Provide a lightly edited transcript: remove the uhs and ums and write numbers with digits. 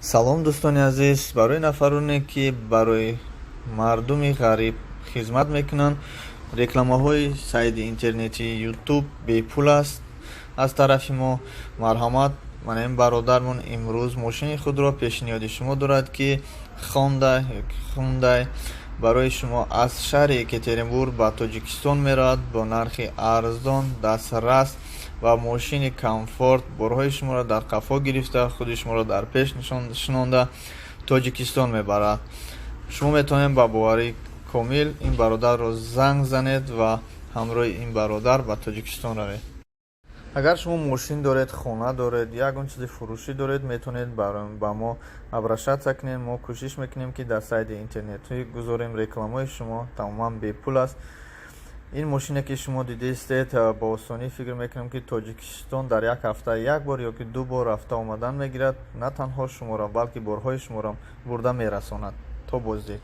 Салом, дӯстони азиз! Барои нафароне, ки барои мардуми ғариб хизмат мекунанд, рекламаҳои сайти интернетии Ютуб бепул аст аз тарафи мо. Марҳамат, мана ин бародармон имрӯз мошини худро пешниҳоди шумо дорад, ки Хонда ёки Хундай барои шумо аз шаҳри Екатеринбург ба Тоҷикистон меравад бо нархи арзон, дастрас ва мошини комфорт. Борҳои шуморо дар қафо гирифта, худи шуморо дар пеш шинонда, Тоҷикистон мебарад. Шумо метавонед ба боварии комил ин бародарро занг занед ва ҳамроҳи ин бародар ба Тоҷикистон равед. Агар шумо мошин доред, хона доред, ягон чизи фурӯшӣ доред, метавонед ба мо обращаться кунед. Мо кӯшиш мекунем, ки дар сайти интернетӣ гузорем. Рекламаҳои шумо тамоман бепул аст. Ин мошине, ки шумо дидаистед, бо осонӣ, фикр мекунем, ки Тоҷикистон дар як ҳафта як бор ёки ду бор рафта омадан мегирад. На танҳо шуморо, балки борҳои шуморо бурда мерасонад то боздид.